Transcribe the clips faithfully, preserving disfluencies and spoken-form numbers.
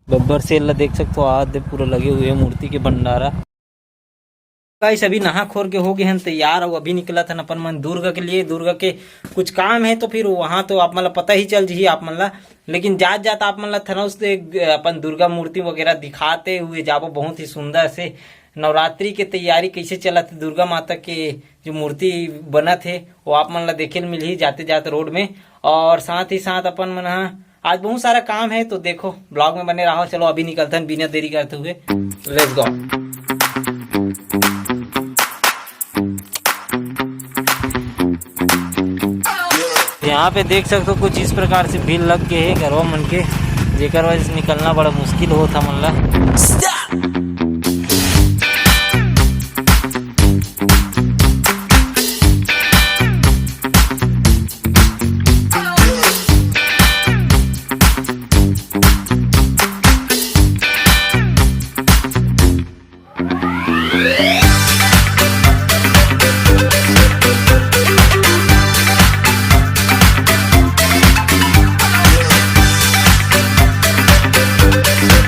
Babbar cell ला देख सकथो, आदे पूरा लगे हुए हे मूर्ति के भंडारा। गाइस, अभी नहा खोर के हो गए हन तैयार, अउ अभी निकलत हन अपन मन दुर्ग के लिए। दुर्ग के कुछ काम है, तो फिर वहाँ तो आप मन ला पता ही चल जही आप मन ला, लेकिन जात जात आप मन ला थनौस से अपन दुर्गा मूर्ति वगैरह दिखाते हुए जाबो। बहुत ही सुंदर से नवरात्रि के तैयारी कैसे चलत हे, दुर्गा माता के जो मूर्ति बनत हे, वो आप मन ला देखे ल मिलही जाते जात रोड में। और साथ ही साथ अपन मन ह आज बहुत सारा काम है, तो देखो, ब्लॉग में बने रहो। चलो, अभी निकलथन बिना देरी करते हुए, लेट्स गो। यहाँ पे देख सकते हो, कुछ इस प्रकार से भीड़ लग गए है गरवा मन के, जेकर वजह से निकलना बड़ा मुश्किल होत हमन ला।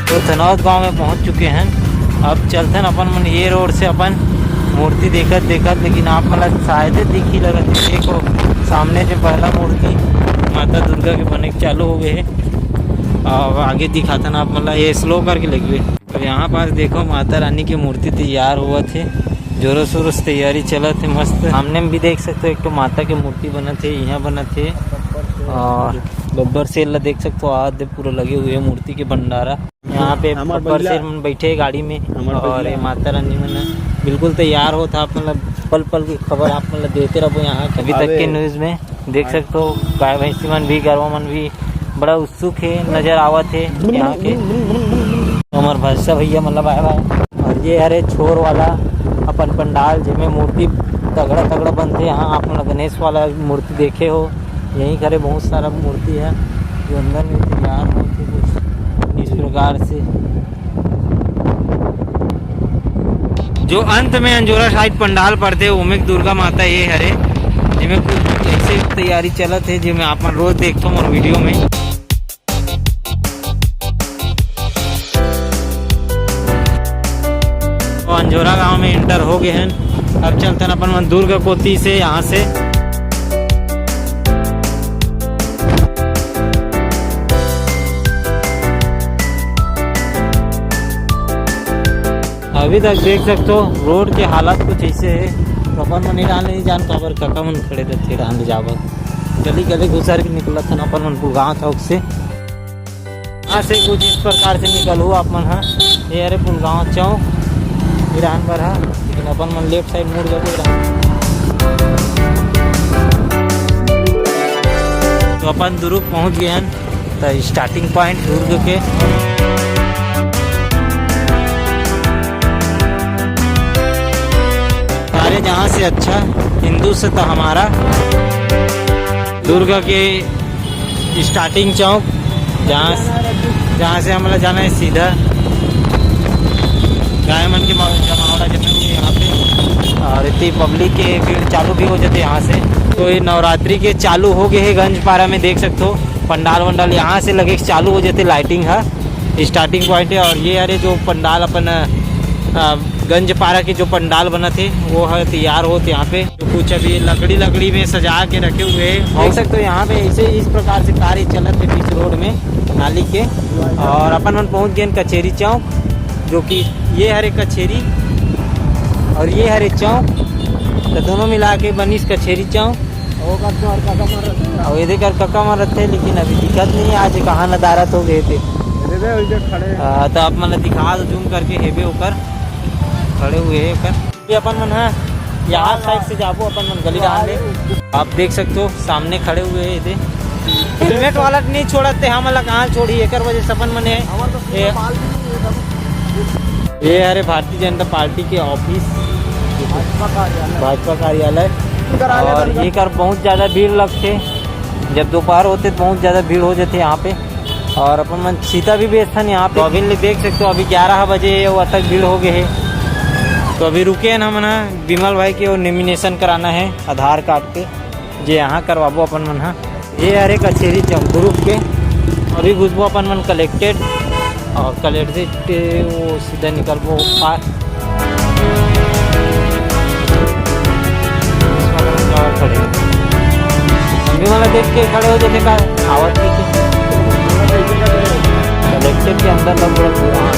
तो थनौद गांव में पहुंच चुके हैं। अब चलथन अपन मन ये रोड से अपन मूर्ति देखत देखत, लेकिन आप मन ला शायद दिखी लगत हे। देखो, सामने जो पहला मूर्ति माता दुर्गा के बने के चालू हो गए है। अब आगे दिखाथन आप मन ला, ये स्लो करके लगिए। अब यहाँ पास देखो, माता रानी की मूर्ति तैयार होवत हे, जोरों शोरों से तैयारी चलत हे मस्त। सामने में भी देख सकते हो, एक तो माता के मूर्ति बनत हे, यहाँ बनत हे, और बब्बर सेल ला देख सकते हो, आदे पूरा लगे हुए हे मूर्ति के भंडारा। यहाँ पे हमर बब्बर बइला। सेल मन बैठे हे गाड़ी में, हमर और बइला। ये माता रानी मन बिल्कुल तैयार होत हे, आप मन ला पल पल की खबर आप मन ला देते रहबो यहाँ के। अभी तक अबे। के न्यूज में देख सकते हो, गाय भैंसी मन भी, गरवा मन भी बड़ा उत्सुक हे, नजर आवत हे यहाँ के। हमर भरसा भैया मन ला बाय बाय। और ये हरे छोर वाला अपन पंडाल, जेमे मूर्ति तगड़ा तगड़ा बनथे। यहाँ आप मन ला गणेश वाला मूर्ति देखे हो, यहीं करे बहुत सारा मूर्ति है, जो अंदर में तैयार होथे कुछ इस प्रकार से। जो अंत में अंजोरा साइड पंडाल पड़थे, ओमे दुर्गा माता ये हरे, जेमे कुछ ऐसे तैयारी चलत हे, जेमे आप मन रोज देखथो मोर वीडियो में। तो अंजोरा गांव में एंटर हो गए हैं। अब चलथन अपन मन दुर्ग कोती से, यहाँ से। अभी तक देख सकते हो, रोड के हालत कुछ ऐसे है। तो अपन मन इरान नहीं जान, काबर काका मन खड़े रहते इरान ले जावत। गली गली घुसर के निकलत हन अपन मन पुलगांव चौक से। यहाँ से कुछ इस प्रकार से निकलहू आप मन हा। ये हरे पुलगांव चौक, इरान बर हा, लेकिन अपन मन लेफ्ट साइड मुड़ जाबो इरान। तो अपन दुर्ग पहुंच गए हैं, तो स्टार्टिंग पॉइंट दुर्ग के। सारे जहाँ से अच्छा, हिंदू से तो हमारा। दुर्ग के स्टार्टिंग चौक, जहाँ, जहाँ से हमला जाना है सीधा गाय मन के मा-, जमावड़ा जमे हुए यहाँ पे। और इतनी पब्लिक के भीड़ चालू भी हो जाते यहाँ से। तो ये नवरात्रि के चालू हो गए हैं गंजपारा में, देख सकते हो पंडाल वंडाल यहाँ से लगे चालू हो जाते, लाइटिंग है, स्टार्टिंग पॉइंट है। और ये हरे जो पंडाल अपन, अ, गंजपारा के जो पंडाल बनत हे, वो ह तैयार होत यहाँ पे। तो कुछ अभी लकड़ी, लकड़ी में सजा के रखे हुए हैं, देख सकते हो। यहाँ पे ऐसे ही इस प्रकार से कार्य चलत हे बीच रोड में नाली के। और अपन मन पहुँच गए कचेरी चौक, जो कि ये हरे कचेरी और ये हरे चौक, तो दोनों मिला के बनिस कचेरी चौक। ओकर तो हर कका मन रथे। अउ एदे कर कका मन रथे, लेकिन अभी दिखत नहीं, आज कहाँ नदारत हो गए थे। एदे दे, ओइदे खड़े। आ, तो आप मन ला दिखा दो, जूम करके हेबे ओकर, खड़े हुए हे ओकर। ये अपन मन हा यहाँ साइड से जाबो, अपन मन गली डाल ले। आप देख सकते हो, सामने खड़े हुए हे एदे। हेलमेट वाला नहीं छोड़ते, हम ला कहाँ छोड़ी, एकर वजह से अपन मन हे। हमर तो ये माल भी नहीं है तब। ये हरे भारतीय जनता पार्टी के ऑफिस, भाजपा कार्यालय। भाजपा कार्यालय। इधर आ ले, और इधर। ये कर बहुत ज़्यादा भीड़ लगथे, जब दोपहर होथे तो बहुत ज़्यादा भीड़ हो जाथे यहाँ पे। और अपन मन सीता भी बेचथन यहाँ पे। तो अभी ले देख सकते हो, अभी ग्यारह बजे हे, वो तक भीड़ हो गए हे। तो अभी रुके हैं हमन हा, विमल भाई के वो नॉमिनेशन कराना है आधार कार्ड के, जे यहाँ करवाबो अपन मन हा। ये हरे कचेरी चौक ग्रुप के, अभी घुसबो अपन मन कलेक्टेड। और कल exit वो सीधा निकलबो पार। खड़े। हम भी वाला देख के खड़े हो जाते का आवत की। कलेक्टर के अंदर लग रहा।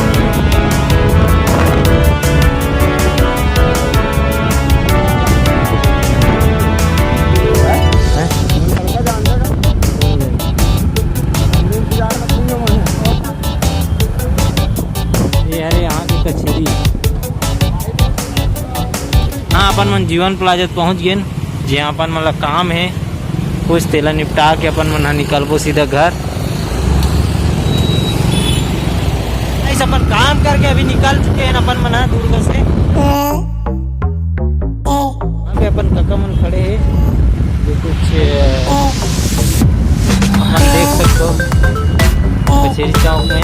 ये हरे यहाँ की कचेरी। हाँ, अपन मन जीवन प्लाजा पहुँच गेन, जे अपन मन ला काम है, कुछ तेला निपटा के अपन मन ह निकलबो सीधा घर। ऐसे अपन काम करके अभी निकल चुके हैं अपन मन ह दुर्ग से। यहाँ पे अपन काका मन खड़े हैं, जो कुछ, अ, अपन देख सकते हो कचेरी चौक में।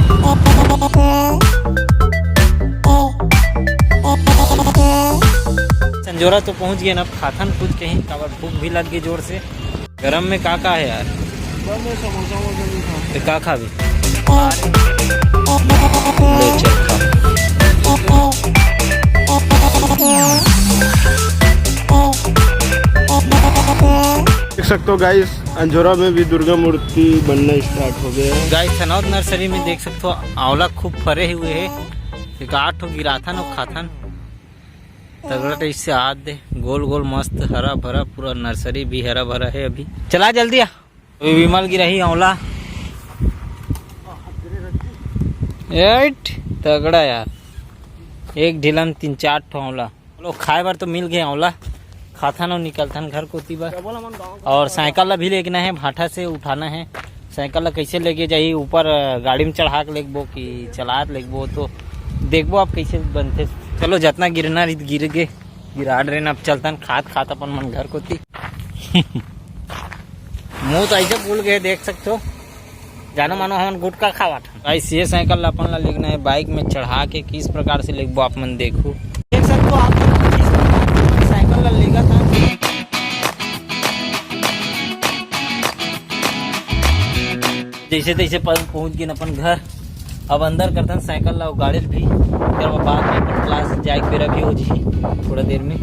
संजोरा तो पहुंच गए ना, अब खाथन कुछ कहीं, काबर भूख भी लग गई जोर से। गरम में का का है यार? गरम में समोसा वोसा भी खा। तो का खाबे? ले चल खा। देख सकते हो गाइस, अंजोरा में भी दुर्गा मूर्ति बनना स्टार्ट हो गया है। गाइस, थनौद नर्सरी में देख सकते हो, आंवला खूब फरे हुए है। एक आठ ठो गिराथन और खाथन। तगड़ा टाइप से हाथ दे, गोल गोल मस्त हरा भरा, पूरा नर्सरी भी हरा भरा है। अभी चला जल्दी आ। अभी विमल गिराही आंवला। एट, तगड़ा यार, एक ढीला में तीन चार ठो आंवला। चलो, खाए बर तो मिल गए आंवला, खाथन और निकलथन घर कोती बर। और साइकिल ला भी लेगना है, भाटा से उठाना है। साइकिल ला कैसे लेगे जाही? ऊपर, अ, गाड़ी में चढ़ा के लेगबो कि चलात लेगबो, तो देखबो अब कैसे बनथे। चलो, जितना गिरना रही गिर गे, गिरा डरे न, अब चलथन खात खात अपन मन घर कोती। मुंह तो ऐसे फूल गए, देख सकते हो, जानो मानो हमन गुटखा खावत हन। गाइस, ये साइकिल ला अपन ला लेगना है, बाइक में चढ़ा के किस प्रकार से लेगबो आप मन देखू। देख सकते हो आप लोग किस प्रकार से साइकिल ला लेगा था। जैसे तैसे पहुंच गए अपन घर। अब अंदर करथन साइकिल ला, गाड़ी भी, फिर बाद में अपन क्लास जाए के बेरा भी हो जी थोड़ा देर में।